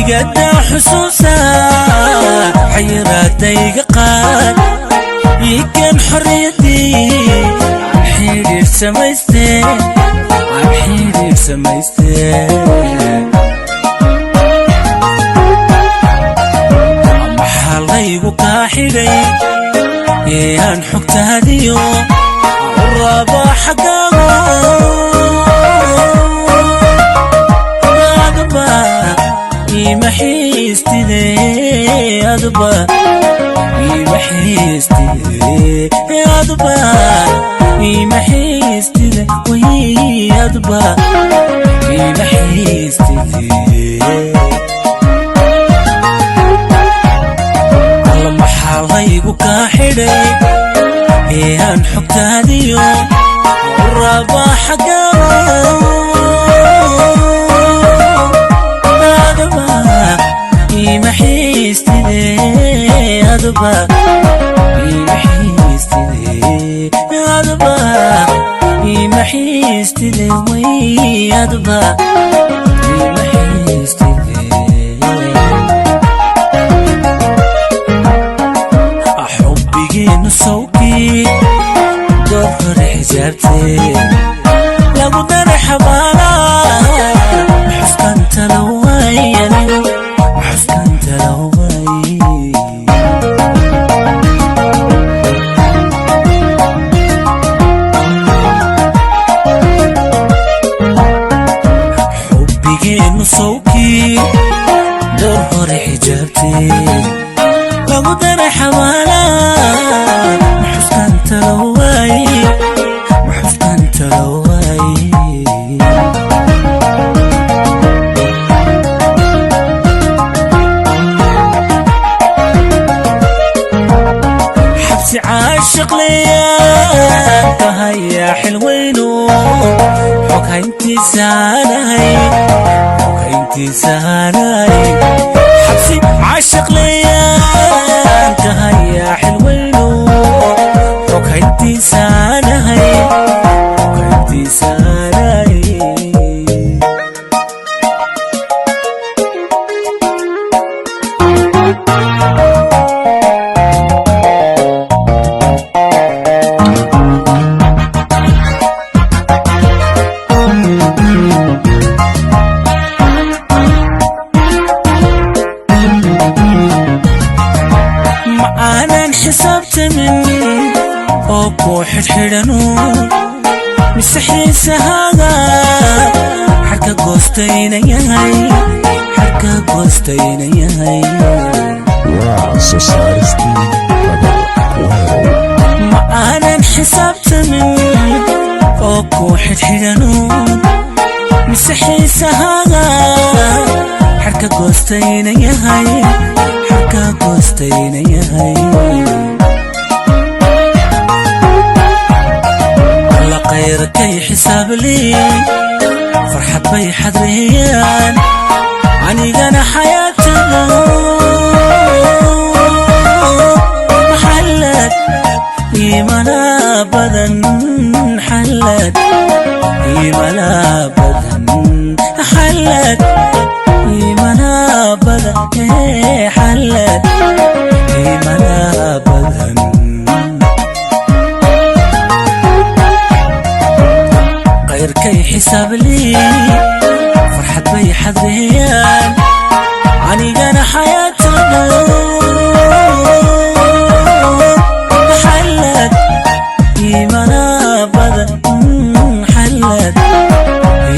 Igadaa xusuusa xayiraadayga qaad, iikan xorriyadii aan xidhiidh samaystee, aan xidhiidh samaystee. Maxaa laygu kaa xidhay ee aan xogtaadiyo u rabaa xaggaago? Adba ima xiistide, adba ima xiistide, adba ima xiistide, way adba ima xiistide. Alla maxaa laygu kaa xidhay ee aan xogtaadiyo u rabaa xaggaago? Adba ima xiistide, adba ima xiistide, adba ima xiistide, way adba ima xiistide. Xubbigiinu sawkii door hore xijaabtee lagu daray xabaala, maxuskanta laway anigu, maxuskanta laway. Xubbigiinu sawkii door hore xijaabtee lagu daray xabaala, maxuskanta laway, maxuskanta laway. Xabsi caashiq leeyaan kahayaa xilweyno, xog hayntiisaanahay, xog hayntiisaanahay. Xabsi caashiq leeyaan kahayaa xilweyno, xog hayntiisaanahay, xog hayntiisaanahay. Ma aanan xisaabtamin oo ku xidhxidhanu, mise xiisahaaga xarka goostayna yahay, xarka goostayna yahay. Waa soo saaristii Qadar Aquero. Ma aanan xisaabtamin oo ku xidhxidhanu, mise xiisahaaga xarka goostayna yahay, xarka goostayna yahay. Alla kayrkay xisaab lii farxad bay xadreeyaan, anigana xayaatada maxallad imala badan, xallad imala badan, xallad imala badan, ee xallad imala badan. Kayrkay xisaab lii farxad bay xadreeyaan, anigana xayaatada xallad imala badan, xallad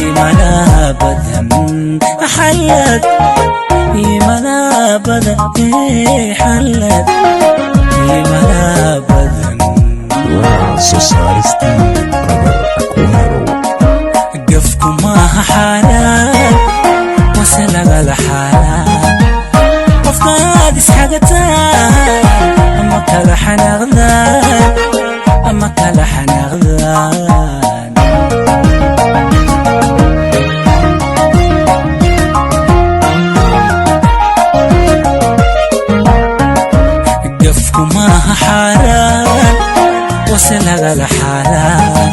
imala badan, xallad imala badan, ee xallad imala badan. Waa soo saaristii Qadar Aquero. Gafku maaha xaaraan, wase lagala xaalaa qofkaad isxagataan ama kala xanaaqdaan, ama kala xanaaqdaan. Gafku maaha xaaraan, wase lagala xaalaa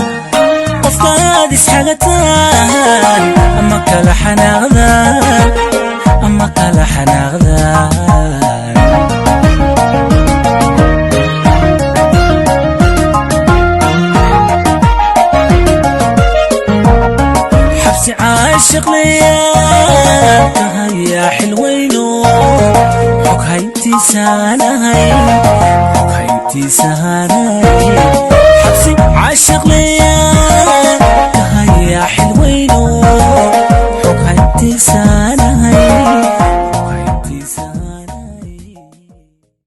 qofkaad isxagataan ama kala xanaaqdaan, ama kala Kala xanaaqdaan. Xabsi caashiqlayaa tahayaa, xilweyno xog hayntiisaanahay, xog hayntiisaanahay. Xabsi caashiqlayaa.